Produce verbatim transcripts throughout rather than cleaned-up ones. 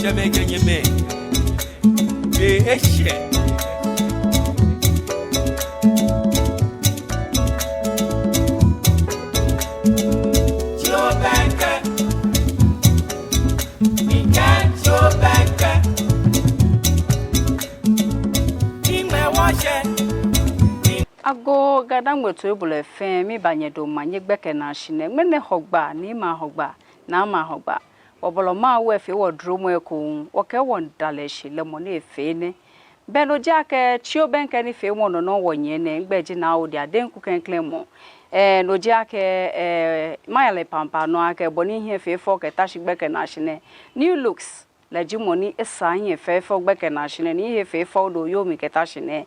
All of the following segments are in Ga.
Nyɛmɛi kɛ nyɛmɛi, be eshɛ. Tsi obɛŋkɛ, mikɛɛ tsi obɛŋkɛ. Miŋmɛ wɔshɛ. Agoo GaDangme toibolɔi fɛɛ, miiba nyɛ dɔŋŋ, nyɛ gbɛkɛ naa shi nɛɛ. Ŋmɛnɛ Hɔgbaa, niimɛi a-Hɔgbaa, naamɛi a-Hɔgbaa. Wɔbolɔ Mawu efee wɔ dromɔ ekoŋŋ, wɔkɛɛ wɔmiida lɛ shi lɛ mɔ ni efee nɛ. Bɛ no ji akɛ tsi obɛŋkɛ nifeemɔ nɔ nɔŋŋ wɔnyiɛ nɛɛ, migbɛi ji Naa Odi Adenku klɛŋklɛŋ mɔ. Ɛɛ, no ji akɛ, ɛɛ, maya lɛ pampam nɔ akɛ bɔ ni ehiɛ fee fɛo kɛta shi gbɛkɛ naa shi nɛɛ. New looks, lɛ ji mɔ ni esaa ehiɛ fee fɛo gbɛkɛ naa shi nɛɛ, ni ehiɛ fee fɛo doo yoomi kɛta shi nɛɛ.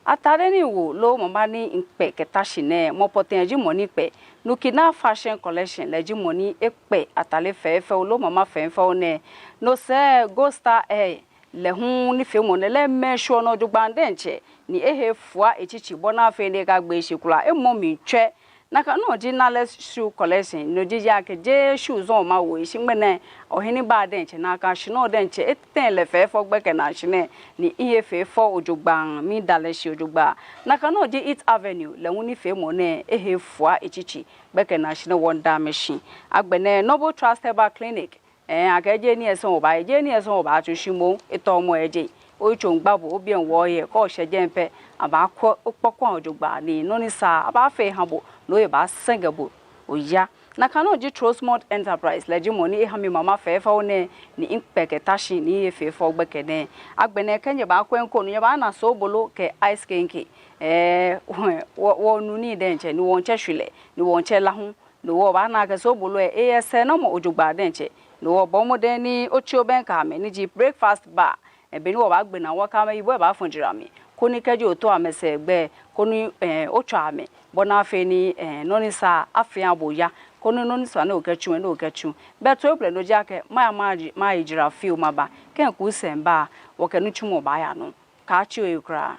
Atade ni miwo loo mama ni mikpɛ kɛta shi nɛɛ, mɔ pɔtɛɛ ji mɔ ni kpɛ. Nukina Fashion Collection, lɛ ji mɔ ni ekpɛ atade fee fɛo loo mama fee fɛo nɛɛ. No sɛɛ Gold Star Air, lɛ hu nifeemɔ nɛɛ lɛ mɛi shwɛɔ nɔ jogbaŋŋ diɛŋtsɛ, ni ehe fua etsitsi bɔ ni afee ni ekagbe shi kwraa, emɔ mli tswɛ. Nakai nɔŋŋ ji Nalɛ Shoe Collection, no ji akɛ jeee shoe zɔŋ mawo, shi ŋmɛnɛ ohiɛ ni ba diɛŋtsɛ, nakai shi nɔ diɛŋtsɛ, etɛ lɛ fee fɛo gbɛkɛ naa shi nɛɛ, ni ehe fee fɛo jogbaŋŋ, miida lɛ shi jogbaŋŋ. Nakai nɔŋŋ ji Eat Avenue, lɛ hu nifeemɔ nɛɛ ehe fua etsitsi gbɛkɛ naa shi nɛɛ, wɔmiida amɛ shi. Agbɛnɛ Noble Trust Herbal Clinic, ɛɛ, akɛɛ jeee nii lɛ sɛɛ obaaye, jeee nii lɛ sɛɛ obaatsu, shi moŋ etɔmɔ eje. Oyitsoŋ gba bo, obiɛŋ wɔ yɛ, kɛ oshɛ jɛmɛ pɛ, abaakwɛ okpɔkɔ jogbaŋŋ, ni nɔ ni sa abaafee aha bo, ni ohe baasɛŋ kɛ bo oya. Nakai nɔŋŋ ji Trustmont Enterprise, lɛ ji mɔ ni eha mi mama fee fɛo nɛɛ, ni mikpɛ kɛta shi, ni ehe fee fɛo gbɛkɛ nɛɛ. Agbɛnɛ kɛ nyɛbaakwɛ mi ekoŋŋ, nyɛbaana soobolo kɛ ice kenkey. Ɛɛ, wɔ, wɔnu nii diɛŋtsɛ, ni wɔmiitsɛ shwilɛ, ni wɔmiitsɛ la hu. No hewɔ obaana akɛ soobolo lɛ, eyɛ sɛɛnamɔ jogbaŋŋ diɛŋtsɛ. No hewɔ bɔɔ mɔdɛŋ ni otsi obɛŋkɛ amɛ ni ji Breakfast Bar. Ɛɛ, be ni wɔbaagbe naa wɔkɛ amɛ yi, bo lɛ baafo jara mli, koni kɛji oto amɛsɛɛ gbɛ, koni, ɛɛ, otswa amɛ, bɔ ni afee ni, ɛɛ, nɔ ni sa afee aha bo oya, koni nɔ ni sa ni okɛtsu lɛ, ni okɛtsu. Bɛ toibolɔi, no ji akɛ maya, maye jara fioo maba. Kɛ miku sɛɛ miba, wɔkɛ nitsumɔ baaya nɔ. Kaatsi ohe kwraa.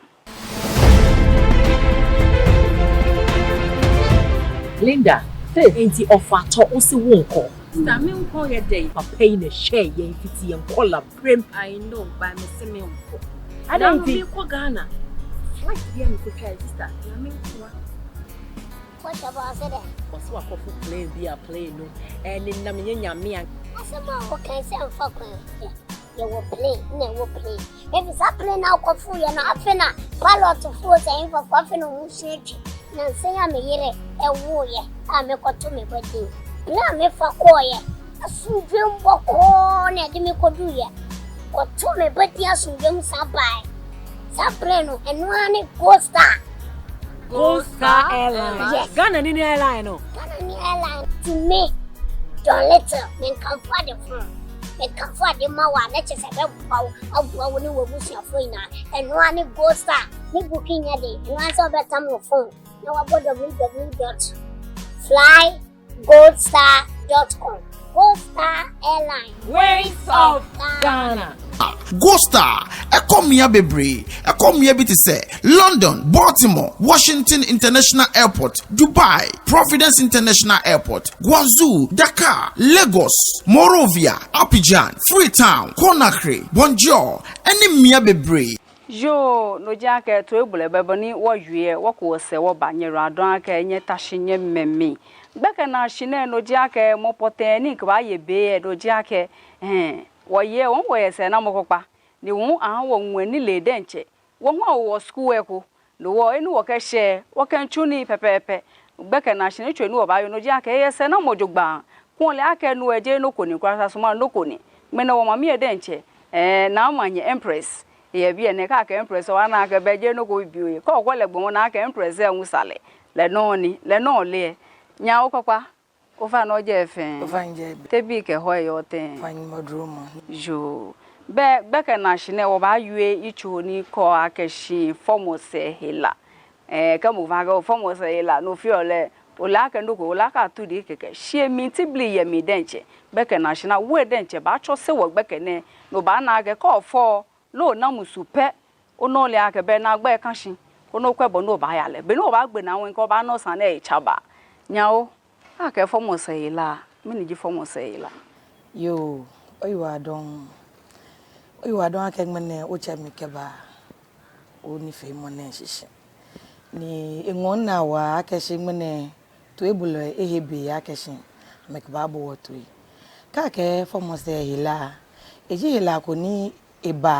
Linda, Faith, enti ɔfa tɔ osi wo nkɔ. Sista, me nkɔ yɛ dɛn? Papa yi na ɛhyɛɛ yɛn fiti yɛn kɔla berem. I know, but mese me nkɔ. Adɛn nti? Na mekɔ Ghana. Flight bi a mekɔtwae, sista, na me nkoa. Wɔhyɛ bɔ ase dɛ. Ɔse wakɔfo plane bi a plane no, ɛnenam yɛ Nyame a. Asɛm a wɔkae sɛ mfa kwan. Yɛwɔ plane, na ɛwɔ plane. Efisɛ plane a wɔkɔfo yɛ no, afei na pilot fo sɛ ɛmfa kwan, afei na wɔn nso atwi. Na nsɛn a me yere ɛwoeɛ a mekɔto me ba din. Plane a mefa kɔeɛ, asomdwoe mu bɔkɔɔ na ɛde me kɔduiɛ. Kɔto me ba din asomdwoe mu san baeɛ. Saa plane no, ɛno ara ne Gold Star. Gold Star Airline. Yes. Ghana ni ne airline no. Ghana ni airline. To me, John Little, menkamfo ade fo. Menkamfo ade ma wo a, na kyerɛ sɛ ɛbɛboa wo, aboa wo ne w'abusuafoɔ nyinaa. Ɛno ara ne Gold Star. Ne booking nyɛ den. Ɛno ara sɛ wobɛtam wo phone na wabɔ w w w dot fly gold star dot com. Gold Star Airline. Wings of Ghana. Gold Star, ɛkɔ mmea bebree. Ɛkɔ mmea bi te sɛ London, Baltimore, Washington International Airport, Dubai, Providence International Airport, Guangzhou, Dakar, Lagos, Monrovia, Abidjan, Freetown, Conakry, Banjul, ɛne mmea bebree. Yoo, no ji akɛ toibolɔi, bɛ bɔ ni wɔwie, wɔku wɔsɛɛ wɔba, nyɛyiwaladɔŋŋ akɛ nyɛta shi nyɛmɛ mi. Gbɛkɛ naa shi nɛɛ, no ji akɛ mɔ pɔtɛɛ ni kɛbaaye be lɛ, no ji akɛ, ɛɛ, wɔyɛ, wɔ hu wɔyɛ sɛɛnamɔ kpakpa, ni wɔ hu aha wɔ ŋwɛi nilee diɛŋtsɛ, wɔ hu awo wɔ skul eko, no hewɔ eni wɔkɛshɛ, wɔkɛmiitsu nii pɛpɛɛpɛ. Gbɛkɛ naa shi nitsumɔ ni wɔbaayɔɔ, no ji akɛ eyɛ sɛɛnamɔ jogbaŋŋ. Kɛ ole akɛ no lɛ jeee nɔ ko ni kwraa, sasuma nɔ ko ni. Ŋmɛnɛ wɔ mami lɛ diɛŋtsɛ, ɛɛ, Naa Manyɛ Empress, eyɛ biɛ nɛɛ, kɛ akɛɛ Empress, obaana akɛ bɛ jeee nɔ ko bibioo yɛ. Kɛ okwɛ lɛ gbɔmɔ, ona akɛ Empress lɛ hu sa lɛ. Lɛ nɔŋŋ ni, lɛ nɔŋŋ ole lɛ. Nyɛ okpakpa, ofainɛ ojɛ fɛɛ. Ofainɛ jɛ bɛ. Te bii kɛ hɔ yɔɔ tɛŋŋ? Ofainɛ mɔ dromɔ. Yoo. Bɛ gbɛkɛ naa shi nɛɛ wɔbaawie yitso ni kɔɔ akɛ shi fɔmɔ sɛɛ hela. Ɛɛ, kɛ mɔ fã akɛ ofɔmɔ sɛɛ hela, no fioo lɛ, ole akɛ nɔ ko, ole akɛ atsu di kɛkɛ. Shi emli tibli yɛ mli diɛŋtsɛ. Gbɛkɛ naa shi nɛɛ, wɔ diɛŋtsɛ baatsɔse wɔ gbɛkɛ nɛɛ, ni obaana akɛ kɛ ofɔ, ni ona musu pɛ, ona ole akɛ bɛ naagbee ka shi, koni okwɛ bɔ ni obaaya lɛ. Be ni obaagbe naa ŋwɛi kɛ obaana osane lɛ etsaba. Nyɛ oo, akɛɛ fɔmɔ sɛɛ hela, mɛni ji fɔmɔ sɛɛ hela? Yoo, oyiwaladɔŋŋ. Oyiwaladɔŋŋ akɛ ŋmɛnɛ otsɛ mi kɛba onifeemɔ nɛɛ shishi. Ni eŋɔɔ minaa waa akɛ shi ŋmɛnɛ toibolɔi ehe be akɛ shi amɛkɛbaabo wɔ toi. Kɛ akɛɛ fɔmɔ sɛɛ hela, eji hela ko ni eba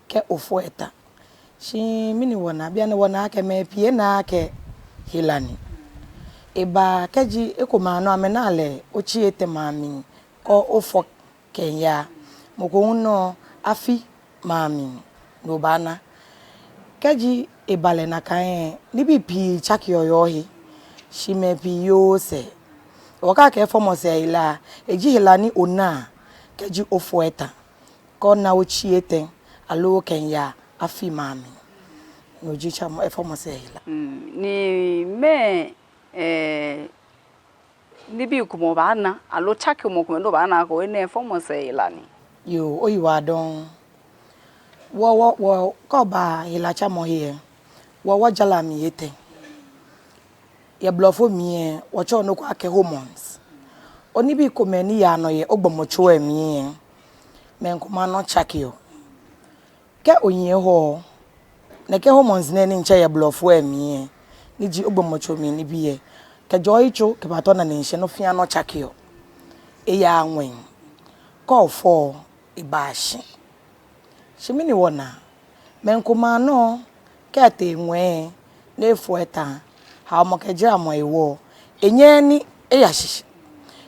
kɛ ofɔ eta. Shi mɛni wɔna, bianɛ wɔna akɛ mɛi pii ena akɛ hela ni. Eba kɛji ekomɛi anɔ amɛnaa lɛ otsi etɛ maa mli kɛ ofɔ kɛya. Mɔ ko hu nɔ afi maa mli ni obaana. Kɛji eba lɛ nakai lɛ, nibii pii tsakeɔ yɛ ohe, shi mɛi pii yeɔ osɛɛ. Wɔkɛɛ akɛ fɔmɔ sɛɛ hela, eji hela ni ona kɛji ofɔ eta, kɛ ona otsi etɛ aloo okɛya afi maa mli. No ji tsamɔ, efɔmɔ sɛɛ hela. Mm, ni mɛɛ, eh, nibii komɛi obaana, aloo tsakemɔ komɛi ni obaana akɛ enɛ fɔmɔ sɛɛ hela ni? Yoo, oyiwaladɔŋŋ. Wɔ, wɔ, wɔ, kɛ oba helatsamɔhe lɛ, wɔ, wɔjara mli etɛ. Yɛ blɔfo mli lɛ, wɔtsɛɔ nɔ ko akɛ hormones. Onibii komɛi ni yaa nɔ yɛ ogbɔmɔtso lɛ mli lɛ, mɛi komɛi anɔ tsakeɔ. Kɛ ohiɛ hɔ, nɛkɛ hormones nɛɛ ni mitsɛ yɛ blɔfo lɛ mli lɛ, ni ji ogbɔmɔtso mli nibii lɛ, kɛjɛ oyitso kɛbatɔ onaneshi nɔ fɛɛ nɔ tsakeɔ. Eyaa ŋwɛi. Kɛ ofɔ, ebaa shi. Shi mɛni wɔna, mɛi komɛi anɔ kɛ etee ŋwɛi ni efɔ eta, haomɔ kɛ jaramɔ hewɔ, enyɛɛɛ ni eya shishi.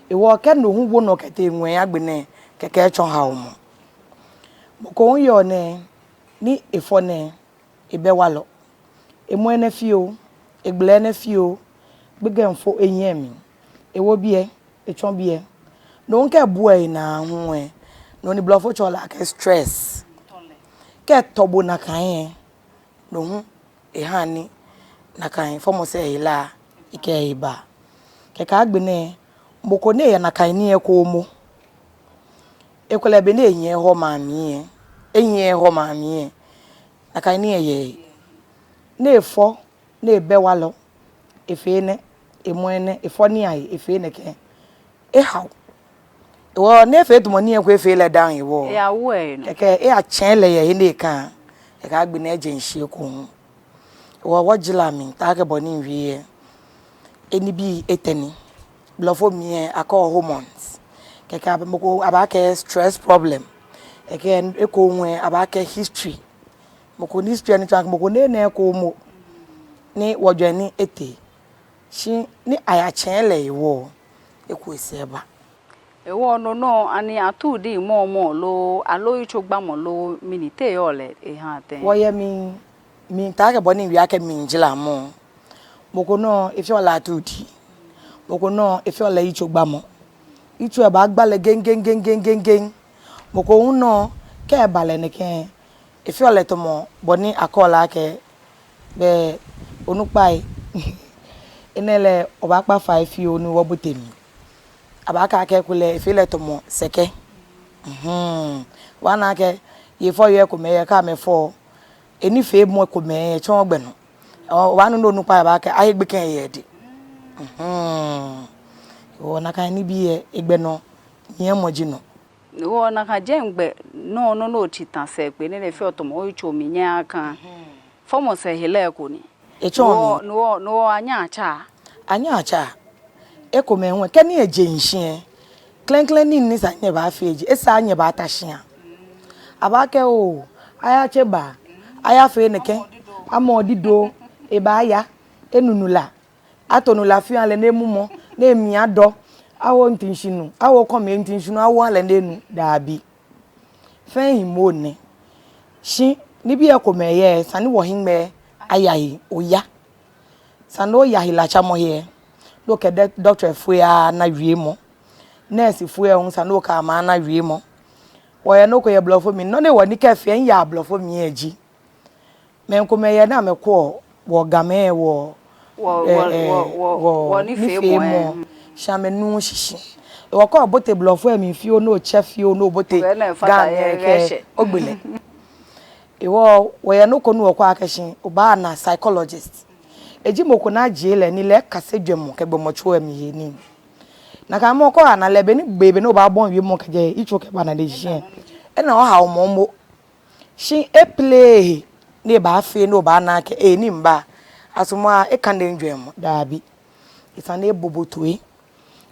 Hewɔ kɛ no hu wo nɔ kɛtee ŋwɛi agbɛnɛ, kɛkɛ etsɔ haomɔ. Mɔ ko hu yɔɔ nɛɛ, ni efɔ nɛɛ, ebɛ walɔ. Emɔ enɛ fioo, egbala enɛ fioo, gbekɛ miifo ehiɛ mli. Ewo biɛ, etsɔ biɛ. No hu kɛ ebuɔ enaa hu lɛ, no ni blɔfo tsɛɔ lɛ akɛ stress. Kɛ etɔ bo nakai lɛ, no hu ehaa ni nakai fɔmɔ sɛɛ hela lɛ ekɛ eba. Kɛkɛ agbɛnɛ, mɔ ko ni eyɛ nakai nii lɛ ekoŋŋ moŋ. Ekolɛ be ni ehiɛ hɔ maa mli lɛ, ehiɛ hɔ maa mli lɛ, nakai nii lɛ yɛ. Ni efɔ, ni ebɛ walɔ, efee enɛ, emɔ enɛ, efɔ nii ahe, efee nɛkɛ. Ehao. Hewɔ ni efee tamɔ nii lɛ eko efee lɛ dã hewɔ. Eyawo enɔ. Kɛkɛ eyatsɛŋ lɛ yɛ he ni eka. Kɛkɛ agbɛnɛ eje shishi ekoŋŋ. Hewɔ wɔjara mli, taakɛ bɔ ni miwie lɛ. Enibii etɛ ni. Blɔfo mli lɛ akɛɔ hormones. Kɛkɛ abɛ mɔ ko abaakɛɛ stress problem. Kɛkɛ ekoŋŋ lɛ abaakɛɛ history. Mɔ ko ni history ni tsɔɔ akɛ mɔ ko ni enɛ ekoŋŋ moŋ. Ni wɔjwɛŋ ni etee. Shi ni ayatsɛŋ lɛ hewɔ, eko esɛɛ ba. Hewɔ no nɔ ani atuu diŋ mɔmɔ lo, aloo yitsogbamɔ lo, mɛni, te eyɔɔ lɛ ehaa tɛŋŋ? Wɔyɛ mli, mli taakɛ bɔ ni miwie akɛ mlijramɔ. Mɔ ko nɔ efeɔ lɛ atuu diŋ. Mɔ ko nɔ efeɔ lɛ yitsogbamɔ. Yitso lɛ baagba lɛ geŋgeŋgeŋgeŋgeŋ. Mɔ ko hu nɔ kɛ eba lɛ nɛkɛ, efeɔ lɛ tamɔ bɔ ni akɛɔ lɛ akɛ, bɛ onukpai. Enɛ lɛ, wɔbaakpa fai fioo ni wɔbote mli. Abaakɛɛ akɛ ekolɛ efee lɛ tamɔ sɛkɛ. Mhm. Wɔna akɛ, yei fɔyoo komɛi yɛ, kɛ amɛfɔ, enifeemɔ komɛi yɛ tsɔ gbɛ nɔ. Wɔbaanu ni onukpa baakɛɛ, ahe gbekɛ yɛ edɛŋ. Mhm. Hewɔ nakai nibii lɛ, egbɛ nɔ, nyiɛmɔ ji no. Hewɔ nakai jeŋ gbɛ nɔ, nɔ, nɔ otsi ta sɛɛ kpee ni efeɔ tamɔ oyitso mli nyɛɛɛ aka. Fɔmɔ sɛɛ hela eko ni. Etsɔɔ mi. Hewɔ, hewɔ, hewɔ anyɛɛɛ atsa. Anyɛɛɛ atsa. Ekomɛi hu, kɛ nii lɛ eje shishi lɛ, klɛŋklɛŋ nii ni sa ni nyɛbaafee ji, esa nyɛbaata shia. Abaakɛɛ oo, ayatse ba, ayafee nɛkɛ, amɔ dido, ebaaya, enu nu la. Ato nu la fioo lɛ ni emumɔ, ni emli adɔ. Awo ntinshinu, awo kɔmi ntinshinu, awo lɛ ni enu. Dabi. Fɛɛ hi moŋ nɛ. Shi nibii komɛi yɛ, esa ni wɔhiŋmɛi aya he oya. Esa ni oya helatsamɔhe, ni okɛ dɔ-, dɔktɔrfoi ana wiemɔ. Nɛɛsifoi hu esa ni okɛ amɛ ana wiemɔ. Wɔyɛ nɔ ko yɛ blɔfo mli, nɔ ni wɔnii kɛ fɛɛ yaa blɔfo mli lɛ ji. Mɛi komɛi yɛ ni amɛkwɛɔ wɔ Gamɛi wɔ, wɔ, eh, wɔ, eh, wɔ, wɔ, wɔ, wɔ nifeemɔ, nifeemɔ, eh, mm. Shi amɛnuuu shishi. Hewɔ kɛ obote blɔfo lɛ mli fioo, ni otsɛ fioo, ni obote Gamɛi lɛ, kɛ ogbele. Hewɔ wɔyɛ nɔ ko ni wɔkɛɔ akɛ shi obaana psychologist. Eji mɔ ko ni ajie lɛ ni lɛ ekase jwɛŋmɔ kɛ gbɔmɔtso lɛ mli he nii. Nakai mɔ ko ana lɛ be ni, be, be ni obaabɔi wiemɔ kɛjɛ yitso kɛba naneshi lɛ, ena ohaomɔ momo. Shi eplay ehe ni ebaafee ni obaana akɛ, ee, ni mba. Asumɔɔ, ekane ejwɛŋmɔ, daabi. Esa ni ebo bo toi.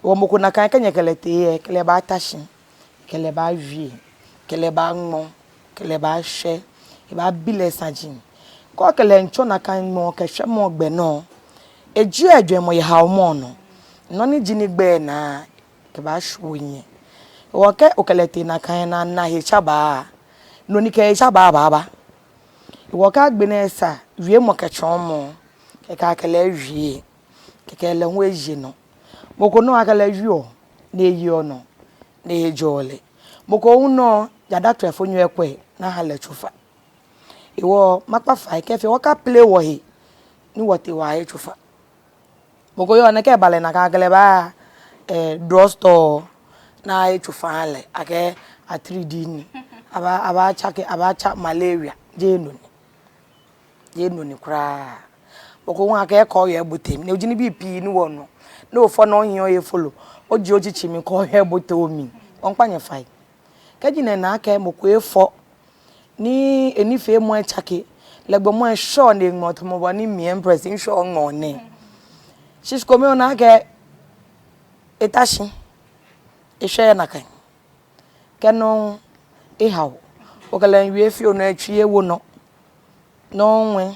Hewɔ mɔ ko nakai kɛ nyɛkɛ lɛ tee lɛ, ekɛ lɛ baata shi, ekɛ lɛ baawie, ekɛ lɛ baaŋmɔ, ekɛ lɛ baashwɛ, ebaabi lɛ saji. Kɛ okɛ lɛ miitsɔ nakai ŋmɔɔ kɛ shwɛmɔ gbɛ nɔ, ejieɔ ejwɛŋmɔ yɛ haomɔ nɔ. Nɔ ni ji nigbɛ naa, ekɛbaashwie ohiɛ. Hewɔ kɛ okɛ lɛ tee nakai lɛ, naa he tsabaa, nɔ ni kɛ he tsabaa baaba. Hewɔ kɛ agbɛnɛ esa wiemɔ kɛ tsɔɔmɔ, kɛkɛ akɛ lɛ wie, kɛkɛ lɛ hu eje nɔ. Mɔ ko nɔ akɛ lɛ wieɔ, ni eyeɔ nɔ, ni ehe jɛɔ lɛ. Mɔ ko hu nɔ, ja da tɔɛfonyo ekwɛ, ni aha lɛ tsofa. Hewɔ makpa fai kɛ fɛɛ wɔkaplay wɔhe, ni wɔtee wɔhe tsofa. Mɔ ko yɔɔ ni kɛ eba lɛ nakai akɛ lɛ ba, eh, drugstore ni ahe tsofa aha lɛ, akɛ atiri di ni. Aba, abatsake, abatsa malaria, jeee no ni. Jeee no ni kwraa. Mɔ ko hu akɛ kɔɔyɔɔ ebote mli, ni oji nibii pii ni wɔnuɔ. Ni ofɔ ni ohiɛ oye folo, oji otsitsi mli kɔɔyɔɔ ebote omli. Wɔmiikpa nyɛ fai. Kɛji nyɛna akɛ mɔ ko efɔ, ni enifeemɔ etsake, lɛ gbɔmɔ eshɔ ni eŋmɔ tamɔ bɔ ni mi Empress mishɔɔ ŋmɔ nɛɛ. Shi shi kome ona akɛ eta shi, eshwɛɛɛ nakai. Kɛ nɔ eha o, okɛ lɛ miiwie fioo nɔ, etsui ewo nɔ. Nɔ ŋwɛi,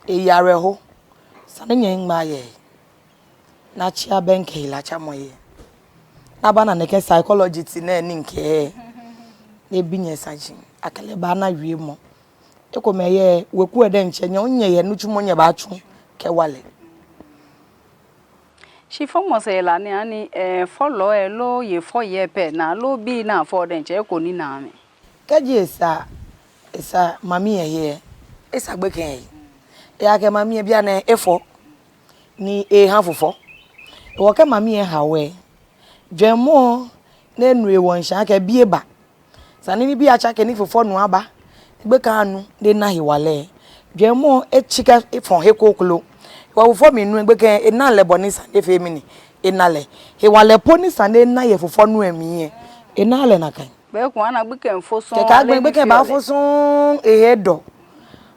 eyara eho. Sane nyɛ ŋmaa yɛ. Ni atsi abɛŋkɛ helatsamɔ yɛ. Ni abana nɛkɛ psychologist nɛɛ ni mikɛɛ, ni ebi nyɛ saji, akɛ lɛ baana wiemɔ. Ekomɛi yɛ, weku lɛ diɛŋtsɛ, nyɛ hu nyɛyɛ nitsumɔ nyɛbaatsu kɛwa lɛ. Shi fɔmɔ sɛɛ lɛ ni ani, eh, fɔlɔi lɛ loo yei fɔi lɛ pɛ naa loo bii ni afɔɔ diɛŋtsɛ eko ni naa mɛ. Kɛji esa, esa mami lɛ he lɛ, esa gbekɛ lɛ he. Ejaakɛ mami lɛ bianɛ efɔ, ni eha fufɔ. Hewɔ kɛ mami lɛ ha wɛ, jwɛŋmɔ ni enu ewo ŋshɔ akɛ bi eba. Sani nibii atsake ni fufɔ nu aba. Gbekɛ lɛ anu, ni ena hewalɛ. Jwɛŋmɔ etsi kɛfɔ he kroko. Hewɔ fufɔ mli nu lɛ gbekɛ lɛ ena lɛ bɔ ni esa ni efee mɛni, ena lɛ. Hewalɛ po ni esa ni ena yɛ fufɔ nu lɛ mli lɛ, enaaa lɛ nakai. Be ko ana gbekɛ lɛ fo sɔŋŋ. Kɛkɛ agbɛnɛ gbekɛ lɛ baafo sɔŋŋ, ehe edɔ.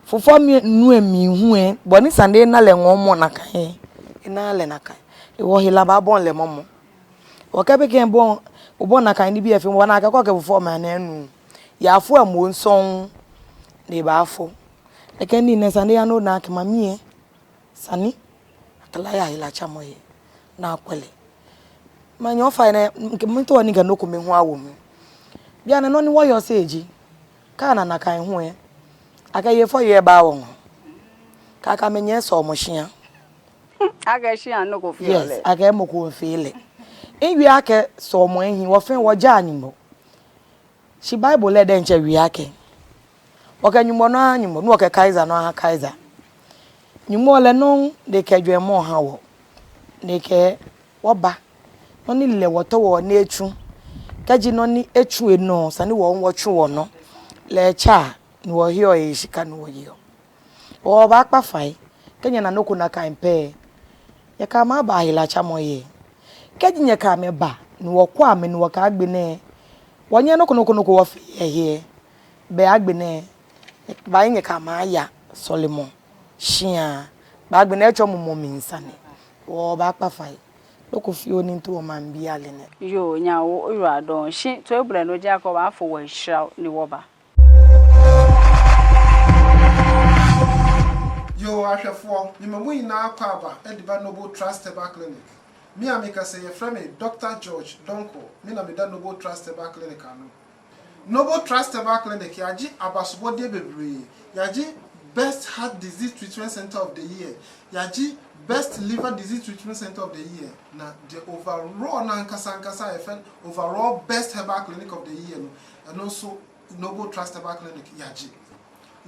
Fufɔ mli nu lɛ mli hu lɛ, bɔ ni esa ni ena lɛ ŋɔɔmɔ nakai lɛ, enaaa lɛ nakai. Hewɔ hela baabɔi lɛ mɔmɔ. Hewɔ kɛ gbekɛ lɛ bɔi, obɔi nakai nibii lɛ fɛɛ, obaana akɛ kɛ okɛ fufɔ ma nɛɛ nu, yaafo lɛ moŋ sɔŋŋ ni ebaafo. Nɛkɛ nii nɛɛ esa ni eya ni ona akɛ mami lɛ, sani akɛ lɛ aya helatsamɔ he ni akwɛ lɛ. Manyɛ ofainɛ, mikɛ, mitaoɔ ni mikɛ nɔ kome hu awo mli. Bianɛ nɔ ni wɔyɔse ji, kɛ ana nakai hu lɛ, akɛ yei fɔi lɛ baa wɔŋɔɔ. Kɛ akɛ amɛnyɛ sɔlemɔ shĩa. Akɛ shĩa nɔ ko feɔ lɛ. Yes, akɛ mɔ ko feɔ lɛ. Miwie akɛ sɔlemɔ ehi, wɔ fɛɛ wɔjaa Nyɔŋmɔ. Shi Bible lɛ diɛŋtsɛ wie akɛ, wɔkɛ Nyɔŋmɔ nɔ aha Nyɔŋmɔ, ni wɔkɛ Kaisar nɔ aha Kaisar. Nyɔŋmɔ lɛ nɔŋŋ ni ekɛ jwɛŋmɔ ha wɔ, ni ekɛɛ wɔba. Nɔ ni lɛ wɔtaoɔ ni etsu, kɛji nɔ ni etsu enɔ, sani wɔ hu wɔtsu wɔnɔ. Lɛ etsa, ni wɔheɔ ehe shika ni wɔyeɔ. Wɔbaakpa fai, kɛ nyɛna nɔ ko nakai pɛ, nyɛkɛ amɛ aba helatsamɔ he. Kɛji nyɛkɛ amɛ ba, ni wɔkwɛ amɛ, ni wɔkɛɛ agbɛnɛ, wɔnyɛɛɛ nɔ ko nɔ ko nɔ ko wɔfee yɛ he, belɛ agbɛnɛ, baahi nyɛkɛ amɛ aya sɔlemɔ shĩa, belɛ agbɛnɛ etsɔ mumɔ mli sane. Wɔbaakpa fai. Nɔ ko fioo ni mitaoɔ mabi ale nɛ. Yoo, nyɛ awo oyiwaladɔŋŋ. Shi toibolɔi, no ji akɛ wɔbaafo wɔhe shra ni wɔba. Yoo, ahwɛfoɔ, mema mo nyinaa akwaaba de ba Noble Trust Herbal Clinic. Me a mekasa yi, yɛfrɛ me Doctor George Donkor. Me na meda Noble Trust Herbal Clinic ano. Noble Trust Herbal Clinic, yɛagye abasobɔdeɛ bebree. Yɛagye Best Heart Disease Treatment Center of the Year. Yɛagye Best Liver Disease Treatment Center of the Year. Na the overall no ankasa ankasa a yɛfrɛ no Overall Best Herbal Clinic of the Year no, ɛno nso Noble Trust Herbal Clinic yɛagye.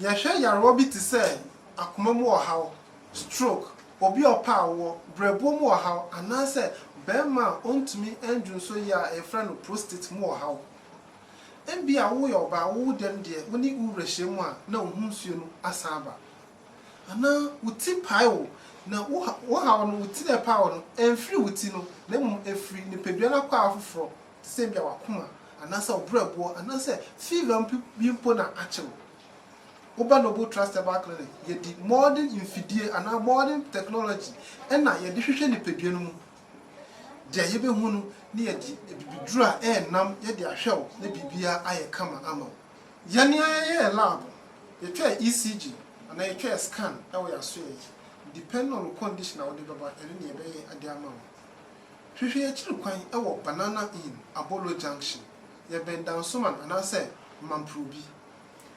Yɛhwɛ nyarewa bi te sɛ akoma mu ɔhaw, stroke, obi a ɔpɛ awoɔ, brɛboɔ mu ɔhaw, anaasɛ barima a ɔntumi nnwonsɔ yie a yɛfrɛ no prostate mu ɔhaw. Ebia woyɛ ɔbaa, wo dɛm deɛ, wo ne wo wura hyia mu a, na wo ho nsuo no asan aba. Anaa wo ti pae wo, na wo ha-, wo haw no, wo ti na ɛpae wo no, ɛmfiri wo ti no, na mmom ɛfiri nipadua no akwaa foforɔ, te sɛ ebia w'akoma, anaasɛ wo brɛboɔ, anaasɛ fever mpo bi mpo na akye wo. Woba Noble Trust Herbal Clinic, yɛde modern mfidie anaa modern technology na yɛde hwehwɛ nipadua no mu. Deɛ yɛbɛhunu no, na yɛde abibiduro a ɛyɛ nnam, yɛde ahwɛ wo na biribiara ayɛ kama ama wo. Yɛn ara yɛyɛ lab, yɛtwa E C G anaa yɛtwa scan wɔ yɛn asoɛeɛ yi. Depending on wo condition a wode bɛba, ɛno na yɛbɛyɛ de ama wo. Hwehwɛ yɛn akyiri kwan wɔ Banana Inn, Abolo Junction. Yɛbɛn Dansoman anaasɛ Mamprobi.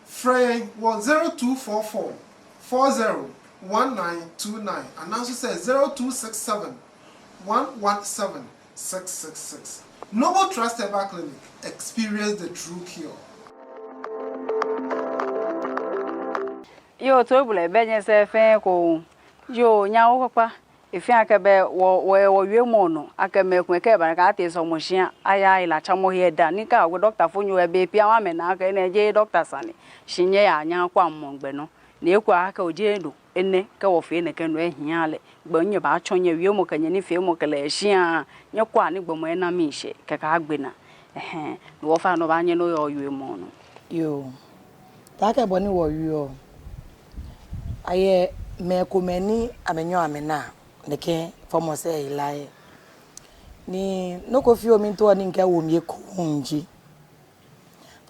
Frɛ yɛn wɔ zero two four four, four zero, one nine two nine anaasɛ zero two six seven, one one seven, six six six. Noble Trust Herbal Clinic, experience the true cure. Yoo, toibolɔ, bɛ nyɛsɛɛ fɛɛ ekoŋŋ. Yoo, nyɛhaa wɔ kpakpa. Efeɔ akɛ bɛ wɔ, wɔ, wɔwiemɔ nɔ, akɛ mɛi komɛi kɛba ni akɛtee sɔlemɔshia, ayaaa helatsamɔhe dã, ni kɛ awo dɔktafonyo yɛ bei pii amɛnaa akɛ enɛ jeee dɔkta sane. Shi nyɛyaa nyɛyakwɛa mɔ gbɛ nɔ. Ni ekolɛ akɛ ojeee no, enɛ kɛ wɔfee nɛkɛ no ehia lɛ. Gbɛ nyɛbaatsɔɔ nyɛwiemɔ kɛ nyɛnifeemɔ kɛ lɛ shia, nyɛkwɛa ni gbɔmɔ ena miishɛɛ, kɛkɛ agbe naa. Ɛhɛɛ, ni wɔfɛɛ wɔbaanyɛ ni wɔya wɔwiemɔ nɔ. Yoo. Taakɛ bɔ ni wɔwieɔ, ayɛ mɛi komɛi ni amɛnyɛɔ amɛnaa nɛkɛ fɔmɔ sɛɛ hela lɛ. Ni nɔ ko fioo miitao ni mikɛwo mli ekoŋŋ ji,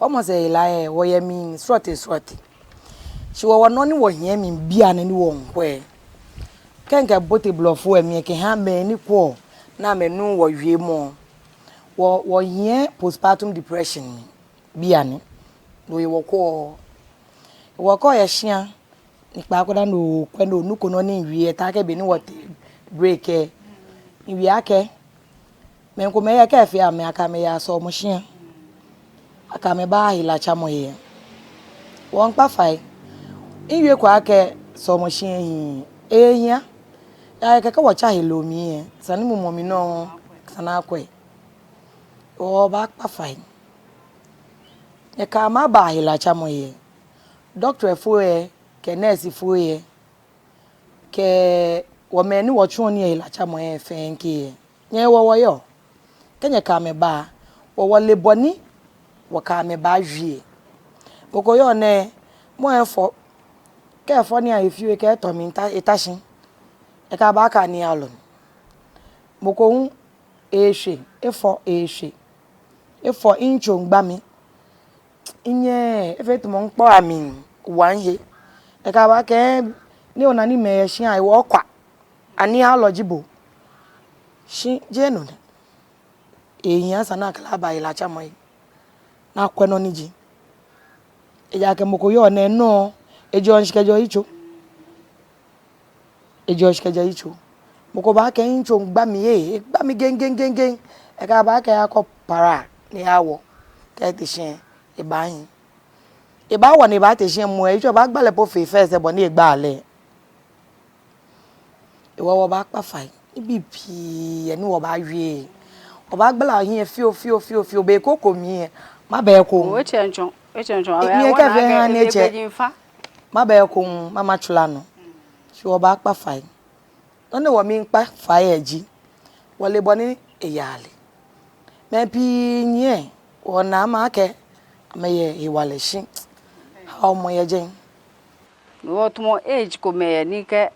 fɔmɔ sɛɛ hela lɛ, wɔyɛ mli srɔtoi srɔtoi. Shi wɔ, wɔ nɔ ni wɔhiɛ mli bianɛ ni wɔmiikwɛ, kɛ mikɛbote blɔfo lɛ mli lɛ kɛha mɛi ni kwɛɔ ni amɛnuuu wɔwiemɔ, wɔ, wɔhiɛ postpartum depression mli bianɛ. No hewɔ wɔkwɛɔ. Wɔkwɛɔ yɛ shia, ni kpaako dani okwɛ ni onuko nɔ ni miwie lɛ, taakɛ beni wɔtee break lɛ, miwie akɛ mɛi komɛi yɛ, kɛ efee amɛ akɛ amɛyaa sɔlemɔshia, akɛ amɛbaaa helatsamɔhe. Wɔmiikpa fai. Miwieko akɛ sɔlemɔshia ehiii, ehia. Ejaakɛ kɛ wɔtsa heloo mli lɛ, esa ni mumɔ mli nɔŋŋ esa ni akwɛ. Wɔbaakpa fai. Nyɛkɛ amɛ aba helatsamɔhe. Dɔktrɛfoi lɛ kɛ nɛɛsifoi lɛ kɛ wɔ mɛi ni wɔtsuɔ nii yɛ helatsamɔhe fɛɛ kɛ lɛ, nyɛhewɔ wɔyɔɔ. Kɛ nyɛkɛ amɛ ba, wɔ, wɔle bɔ ni wɔkɛ amɛ baawie. Mɔ ko yɔɔ nɛɛ, mɔ lɛ efɔ. Kɛ efɔ nii ahe fioo, ekɛ etɔ mli, eta, eta shi. Ekɛɛ abaaka aniiaŋ lolo. Mɔ ko hu eeshwe, efɔ eeshwe. Efɔ, mitso migba mli. Minyɛɛɛ, efee tamɔ mikpɔ amli wa mihe. Ekɛɛ abaakɛɛ ni ona ni mɛi yɛ shia lɛ, wɔkwa. Aniiaŋ lolo ji bo. Shi jeee no nɛ. Ehia esa ni akɛ lɛ aba helatsamɔhe ni akwɛ nɔ ni ji. Ejaakɛ mɔ ko yɔɔ nɛɛ, no, ejɔɔ shishi kɛjɛ yitso. Ejɔɔ shishi kɛjɛ yitso. Mɔ ko baakɛɛ mitso migba mli, egba mli geŋ geŋ geŋ geŋ. Ekɛɛ abaakɛɛ akɔ para ni eyawɔ. Kɛ ete shi lɛ, ebaahi. Ebawɔ ni ebaate shi lɛ, mɔ lɛ yitso baagba lɛ po fe fɛɛ sɛɛ bɔ ni egba lɛ. Hewɔ wɔbaakpa fai. Nibii pii yɛ ni wɔbaawie. Wɔbaagbala wɔhiɛ fioo fioo fioo fioo, be ko ko mli lɛ, mabɛ ekoŋŋ. Oo, etsɛ ntsɔ, etsɛ ntsɔ. Minyɛ kɛ fee ha ni etsɛ. Mabɛ ekoŋŋ, mama tsula nɔ. Shi wɔbaakpa fai. Nɔ ni wɔmiikpa fai lɛ ji, wɔle bɔ ni eyaa lɛ. Mɛi pii nyiɛ, wɔnaa amɛ akɛ amɛyɛ hewalɛ shi haomɔ yɛ jɛi. Wɔtamɔ age komɛi yɛ ni kɛ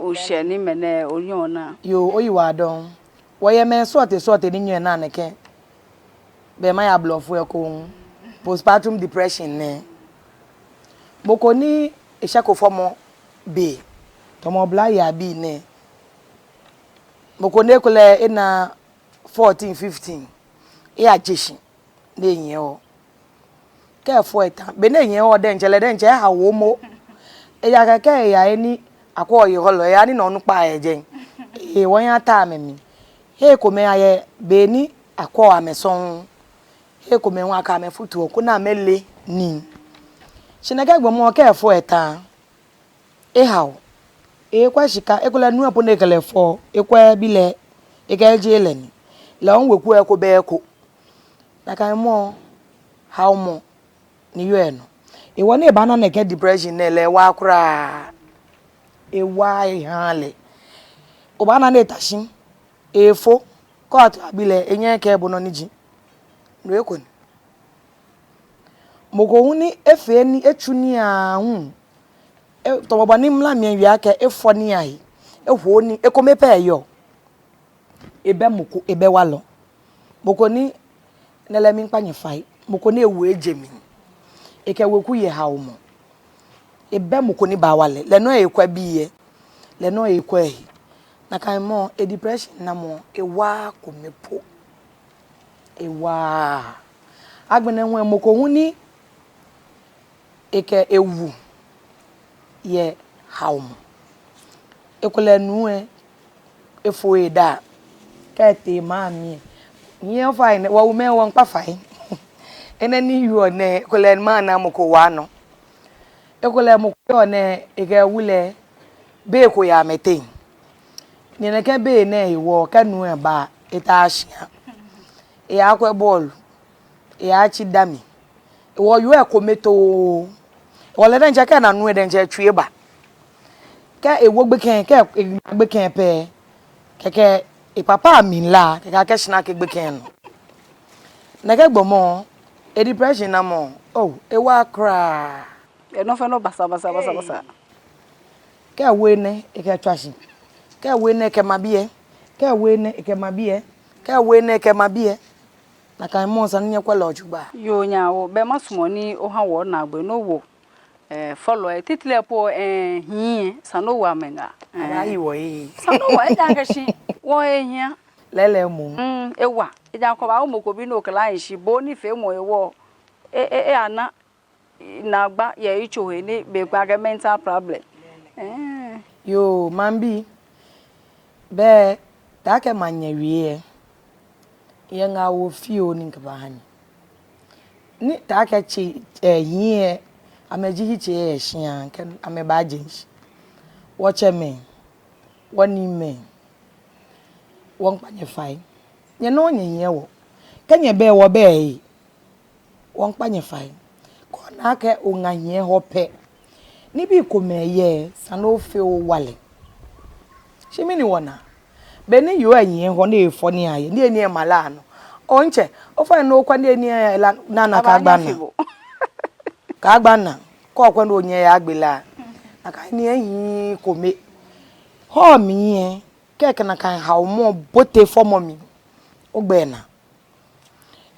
oshɛ ni mɛnɛ onyɔ naa. Yoo, oyiwaladɔŋŋ. Wɔyɛ mɛi srɔtoi srɔtoi ni nyɛɔ naa nɛkɛ. Bɛ maya blɔfo lɛ ekoŋŋ. Postpartum depression nɛ. Mɔ ko ni eshɛko fɔmɔ be, tamɔ oblayei abii nɛɛ. Mɔ ko ni ekolɛ ena fourteen, fifteen, eyaje shi ni enyiɛ wɔ. Kɛ efɔ eta, be ni enyiɛ wɔ diɛŋtsɛ lɛ diɛŋtsɛ ehaoɔ momo. Ejaakɛ kɛ eya he ni akwɛɔ yei hɔlɔ, eyaa ni onukpa yɛ jɛi. Ee, wɔyataa amɛ mli. Hei komɛi ayɛ be ni akwɛɔ amɛ sɔŋŋ. Hei komɛi hu akɛ amɛ futuɔ koni amɛle nii. Shi nɛkɛ gbɔmɔ kɛ efɔ eta, ehao. Ekwɛɔ shika, ekolɛ nuu lɛ po ni ekɛ lɛ fɔ, ekwɛɔ bi lɛ, ekɛɛ jeee lɛ ni. Lɛ hu weku lɛ eko bɛ eko. Nakai mɔ, haomɔ ni yɔɔ enɔ. Hewɔ ni ebaana nɛkɛ depression nɛɛ lɛ, ewaaa kwraa. Ewaaa ehaaa lɛ. Obaana ni eta shi, efo. Kɛ oto abi lɛ, enyɛɛɛ ekɛɛ bo nɔ ni ji. No eko ni. Mɔ ko hu ni efee nii, etsu nii aahu, e, tamɔ bɔ ni mla mli wie akɛ efɔ nii ahe, eho nii, ekome pɛ eyɔɔ. Ebɛ mɔ ko, ebɛ walɔ. Mɔ ko ni, no lɛ miikpa nyɛ fai, mɔ ko ni ewu eje mli, ekɛ weku yɛ haomɔ. Ebɛ mɔ ko ni baawa lɛ, lɛ nɔŋŋ ekwɛ bii yɛ, lɛ nɔŋŋ ekwɛ ehe. Nakai mɔ, e depression namɔ, ewaaa kome po. Ewaaa. Agbɛnɛ hu mɔ ko hu ni ekɛ ewu yɛ haomɔ. Ekolɛ nuu lɛ efo edaa, kɛ etee maŋ mli lɛ, nyɛ ofainɛ, wɔwumɛi wɔmiikpa fai. Enɛ ni yɔɔ nɛɛ, ekolɛ maŋ nɛɛ mɔ ko waa nɔ. Ekolɛ mɔ ko yɔɔ nɛɛ, ekɛ ewu lɛ, bei ko yɛ amɛteŋ. Ni nɛkɛ bei nɛɛ hewɔ, kɛ nuu lɛ ba, etaaa shia. Eyakwɛ bɔɔlu, eyatsi dami. Hewɔ yoo lɛ ekome too. Hewɔ lɛ diɛŋtsɛ kɛ ena nuu lɛ diɛŋtsɛ etsui eba. Kɛ ewo gbekɛ, kɛ ena gbekɛ pɛ, kɛkɛ epapa mli la, kɛkɛ akɛ shina kɛ gbekɛ nɔ. Nɛkɛ gbɔmɔ, e depression namɔ, oh, ewaaa kwraa. Enɔ fɛɛ nɔ basa, basa, basa, basa. Kɛ ewu enɛ, ekɛtswa shi. Kɛ ewu enɛ, ekɛma biɛ. Kɛ ewu enɛ, ekɛma biɛ. Kɛ ewu enɛ, ekɛma biɛ. Nakai mɔ esa ni nyɛkwɛ lɛ jogbaŋŋ. Yoo, nyɛhaa wɔ, bɛ masumɔ ni oha wɔ naagbee ni owo, eh, fɔlɔi, eh, titri po, eh, hii, esa ni owo amɛ ŋaa. Eh. Abaayi wɔyi. Esa ni owo, ejaakɛ shi, wɔhe hiaa. Lɛɛlɛŋ moŋ. Mm, ewa. Ejaakɛ obaawo mɔ ko bi ni okɛ lɛ ahi shi, bo nifeemɔ hewɔ. E, e, e, ana. Naagba yɛ yitso he ni be kpakpa akɛ mental problem. Eh. Yoo, maŋbii, bɛ taakɛ manyɛ wie lɛ, yɛ ŋaawoo fioo ni mikɛbaaha nyɛ. Ni taakɛ tsɛ, eh, hii lɛ, amɛji hitsɛ yɛ shia kɛ amɛbaaje shishi. Wɔtsɛmɛi, wɔniimɛi, wɔmiikpa nyɛ fai. Nyɛ nɔŋŋ nyɛhiɛ wɔ. Kɛ nyɛbɛ wɔ bɛ ee. Wɔmiikpa nyɛ fai. Kɛ ona akɛ oŋa hiɛ hɔ pɛ, nibii komɛi yɛ, esa ni ofee owa lɛ. Shi mɛni wɔna? Be ni yoo lɛ hiɛ hɔ ni efɔ nii aye, niyenii lɛ ma lɛ anɔ. Oo ntsɛ, ofainɛ okwɛ niyenii lɛ la, naa, naa, kaagba naa. Kaagba naa. Kɛ okwɛ ni onyɛ oyagbe la. Nakai nii lɛ ehiii kome. Hɔɔ mli lɛ, kɛ okɛ nakai haomɔ bote fɔmɔ mli, ogbɛnaa.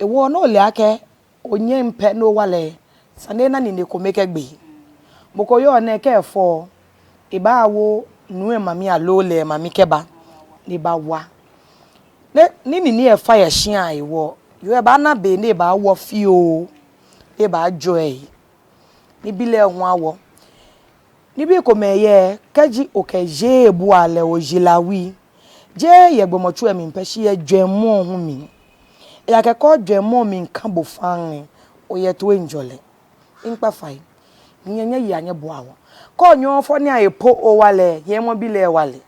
Hewɔ ni ole akɛ onyɛŋ pɛ ni owa lɛ, esa ni ena nine kome kɛgbe. Mɔ ko yɔɔ nɛɛ kɛ efɔ, ebaawo nuu lɛ mami aloo lɛ mami kɛba ni ebawa. Ni, ni nine lɛ fa yɛ shia hewɔ, yoo lɛ baana be ni ebaawɔ fioo, ni ebaajɔɔ ehe. Nibii lɛ hu awɔ. Nibii komɛi yɛ, kɛji okɛ jeee ebua lɛ, oji la wui. Jeee yɛ gbɔmɔtso lɛ mli pɛ, shi yɛ jwɛŋmɔ hu mli. Ejaakɛ kɛ ojwɛŋmɔ mli ka bo faŋŋ lɛ, oyɛ toiŋjɔlɛ. Miikpa fai. Nyɛ, nyɛyea nyɛboa wɔ. Kɛ onyɛɛɛ ofɔ nii aye po owa lɛ, hiɛmɔ bi lɛ wa lɛ.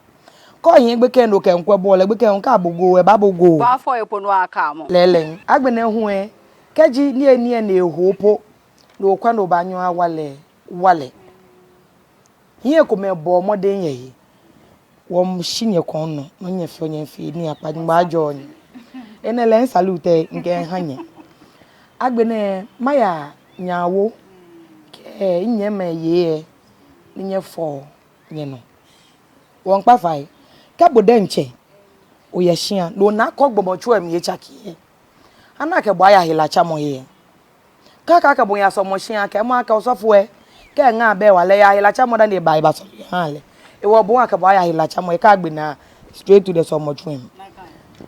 Kɛ ohiɛ gbekɛ ni okɛ miikwɛ bɔɔlu lɛ, gbekɛ hu kɛ bo go, ebaa bo go. Baafɔ epo ni aka mɔ. Lɛɛlɛŋ. Agbɛnɛ hu lɛ, kɛji niyenii lɛ ni eho po, ni okwɛ ni obaanyɛ owa lɛ, wa lɛ. Hii komɛi bɔɔ mɔdɛŋ yɛ he. Wɔmiishi nyɛ kɔŋ nɔ, nɔ ni nyɛfeɔ, nyɛfee nii, akpa ni Nyɔŋmɔ ajɔɔ nyɛ. Enɛ lɛ misalute lɛ, mikɛha nyɛ. Agbɛnɛ, maya nyɛ awo, kɛ minyɛmimɛi yei lɛ, ni nyɛfɔ nyɛnɔ. Wɔmiikpa fai. Kɛ bo diɛŋtsɛ oyɛ shia, ni ona akɛ gbɔmɔtso lɛ mli etsake lɛ, ana akɛ bo aya helatsamɔhe lɛ. Kɛ akɛ akɛ bo aya sɔlemɔshi lɛ, akɛɛ mɔ akɛ osɔfo lɛ, kɛ eŋa bɛ wala lɛ, eya helatsamɔ dani eba, ebasɔle eha lɛ. Hewɔ bo hu akɛ bo aya helatsamɔ lɛ, kaagbe naa, straight to the sɔlemɔtsu lɛ mli.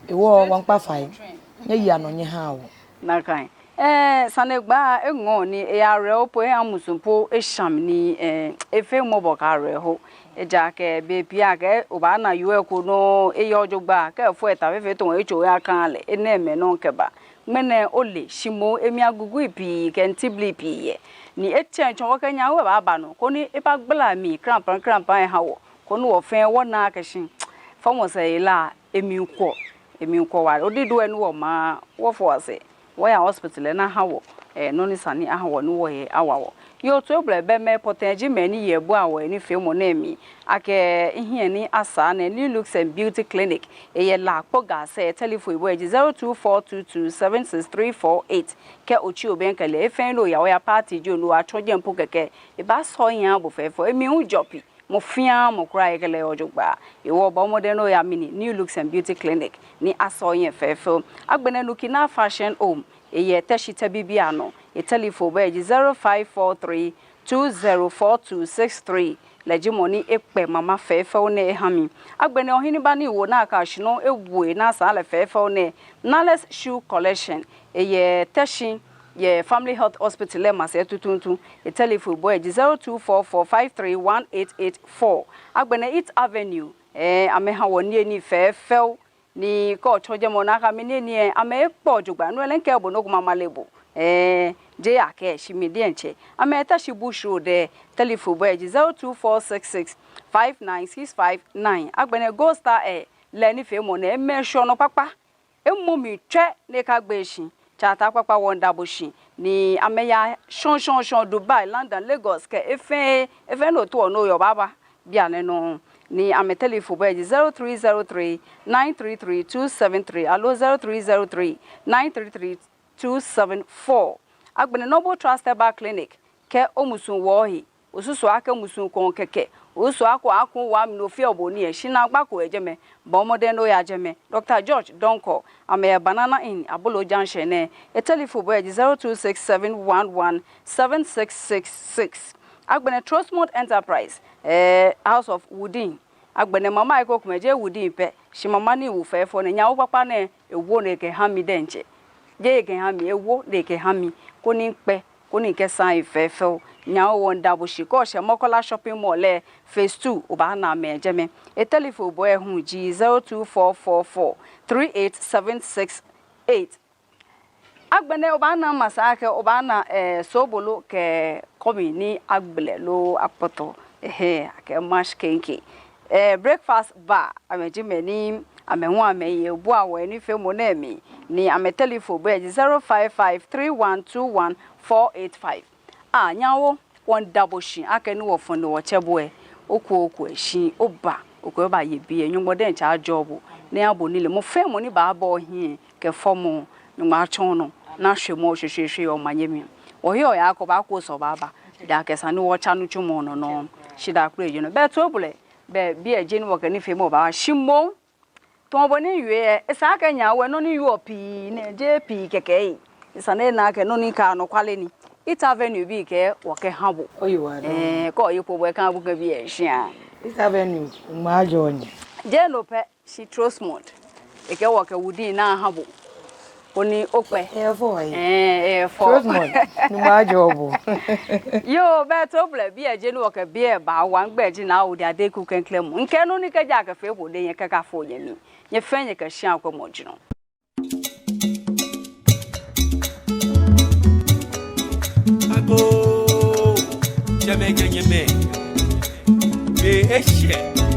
Hewɔ wɔmiikpa fai. Nyɛyea nɔ nyɛhaa wɔ. Nakai. Eh, sanegbaa eŋɔɔ ni eya awerɛho po, eya musu po, esha mi ni, eh, efee mɔbɔ kɛ awerɛho. Ejaakɛ bei pii akɛɛ obaana yoo lɛ ko nɔ, eyɔɔ jogbaŋŋ, kɛ efɔ eta fɛfɛɛ tamɔ etso eyakaa lɛ, enɛɛmɛi nɔŋŋ kɛba. Ŋmɛnɛ ole, shi moŋ emli agugui pii kɛ ntibili pii yɛ. Ni etsɛŋ tsɔ wɔkɛ nyɛ awo lɛ baaba nɔ, koni ebagbala mli krampam krampam eha wɔ, koni wɔ fɛɛ wɔna akɛ shi fɔmɔ sɛɛ hela, emli kwɔ, emli kwɔ waa. Odidoo lɛ ni wɔma, wɔfɔ wɔsɛɛ, wɔya hospital lɛ ni aha wɔ, eh, nɔ ni sa ni aha wɔ ni wɔhe awa wɔ. Yoo, toibolɔi, bɛ mɛi pɔtɛɛ ji mɛi ni yeɔ ebua wɔnifeemɔ nɛɛ mli akɛ ehiɛ ni asaa nɛɛ. New Looks and Beauty Clinic, eyɛ La Kpokpaa sɛɛ. Telephone yibɔ lɛ ji zero two four two two seven six three four eight. Kɛ otsi obɛŋkɛ lɛ, efee ni oya, oya party jio, ni otsɔ jɛmɛ po kɛkɛ, ebaasɔ ohiɛ aha bo fɛfɛo. Emli hu jɔ pii. Mɔ fɛɛ mɔ kwraa yɛ kɛ lɛ yɔɔ jogbaŋŋ. Hewɔ bɔɔ mɔdɛŋ ni oya mɛni, New Looks and Beauty Clinic, ni asɔ ohiɛ fɛfɛo. Agbɛnɛ Nukina Fashion Home, eyɛ Teshie Tɛbibianɔ. Etelephone yibɔ lɛ ji zero five four three two zero four two six three. Lɛ ji mɔ ni ekpɛ mama fɛfɛo nɛɛ eha mi. Agbɛnɛ ohiɛ ni ba ni wo naa ka shi nɔ ewo enaa saa lɛ fɛfɛo nɛɛ, Nales Shoe Collection, eyɛ Teshie, yɛ Family Health Hospital lɛ masɛi tuuntu. Etelephone yibɔ lɛ ji zero two four four five three one eight eight four. Agbɛnɛ Eat Avenue, eh, amɛha wɔ niyenii fɛfɛo. Ni kɛ otsɔ jɛmɛ ona akɛ amɛniyenii lɛ, amɛkpɔ jogbaŋŋ. No lɛ ŋkɛɛ bo nɔ ko mama lɛ bo. Eh, jeee akɛ shi mi diɛŋtsɛ. Amɛyɛ Teshie Bush Road lɛ. Telephone yibɔ lɛ ji zero two four six six five nine six five nine. Agbɛnɛ Gold Star Air, lɛ nifeemɔ nɛɛ, amɛshwɛɔ nɔ kpakpa. Emɔ mli tswɛ ni ekagbee shi. Tsɛ Ataa kpakpa, wɔmiida bo shi. Ni amɛyaa shɔŋŋ shɔŋŋ shɔŋŋ, Dubai, London, Lagos kɛ he fɛɛ he, he fɛɛ he ni otaoɔ ni oyɔɔ, obaaba bianɛ nɔŋŋ. Ni amɛtelephone yibɔ lɛ ji zero three zero three nine three three two seven three aloo zero three zero three nine three three two seven four. Agbɛnɛ Noble Trust Herbal Clinic, kɛ omusuŋ wo ohe, osusuɔ akɛ musuŋ ko kɛkɛ, osusuɔ akɛ oku waa mli ni ofeɔ bo nii lɛ, shi naagba ko yɛ jɛmɛ, bɔɔ mɔdɛŋ ni oya jɛmɛ. Doctor George Donkor, amɛyɛ Banana Inn, Abolo Junction nɛɛ. Etelephone yibɔ lɛ ji zero two six seven one one seven six six six. Agbɛnɛ Trustmont Enterprise, eh, House of Woodin. Agbɛnɛ mama lɛ, ekomɛi jeee woodin pɛ, shi mama ni wo fɛfɛo nɛɛ, nyaawo kpakpa nɛɛ, ewo ni ekɛha mi diɛŋtsɛ. Jeee ekɛha mi, ewo ni ekɛha mi, koni mikpɛ, koni mikɛsaa he fɛfɛo. Nyaawo, wɔmiida bo shi. Kɛ oshɛ Makola Shopping Mall lɛ, phase two, obaana amɛ yɛ jɛmɛ. Etelephone yibɔ lɛ hu ji zero two four four four three eight seven six eight. Agbɛnɛ obaana masa akɛ obaana, eh, sobolo kɛ kɔmi ni agbɛlɛ loo akpɔtɔ. Ehɛɛ, akɛ mash kenkey. Eh, breakfast bar, amɛ ji mɛi ni amɛ hu amɛyɛ ebua wɔnifeemɔ nɛɛ mli. Ni amɛtelephone yibɔ lɛ ji zero five five three one two one four eight five. Ah, nyaawo, wɔmiida bo shi akɛ ni wɔfɔ ni wɔtsɛ bo lɛ, oku oku lɛ shi oba, oku obaye biɛ, Nyɔŋmɔ diɛŋtsɛ ajɔɔ bo, ni eha bo nilee. Mɔ fɛɛ mɔ ni baaba ohiɛ kɛ fɔmɔ, Nyɔŋmɔ atsɔ onɔ, ni ashwɛ mɔ shweshweeshwe yɛ omanye mli. Wɔheɔ wɔyaa kɛ obaakɔ sɛɛ obaaba, ejaakɛ esa ni wɔtsa nitsumɔ nɔ nɔŋŋ. Shidaa kpele ji no. Bɛ toibolɔi, bɛ biɛ ji ni wɔkɛ nifeemɔ baashi moŋ. Tamɔ bɔ ni miwie lɛ, esa akɛ nyaawo lɛ nɔ ni yɔɔ pii nɛɛ, jeee pii kɛkɛ lɛ. Esa ni ena akɛ nɔ ni kã anɔkwale ni. Eat Avenue bii kɛɛ wɔkɛha bo. Oyiwaladɔŋŋ. Eh, kɛ oye kpo bo lɛ, kã bo kɛ biɛ shia. Eat Avenue, Nyɔŋmɔ ajɔɔ nyɛ. Jeee no pɛ, shi Trustmont, ekɛɛ wɔkɛ woodin nɛɛ aha bo. Koni okpɛ. Efɔɔ lɛ. Eh, efɔɔ. Trustmont, Nyɔŋmɔ ajɔɔ bo. Yoo, bɛ toibolɔi, biɛ ji ni wɔkɛ biɛ baawa. Migbɛi ji Naa Odi Adeku Klɛŋklɛŋ Mu. Mikɛɛ nɔ ni kɛji akɛfee bo lɛ, nyɛkakafo nyɛmli. Nyɛ fɛɛ nyɛkɛ shia kwɛmɔ jurɔ. Agoo, jɛmɛ jɛ nyɛmɛ. Be eshɛ.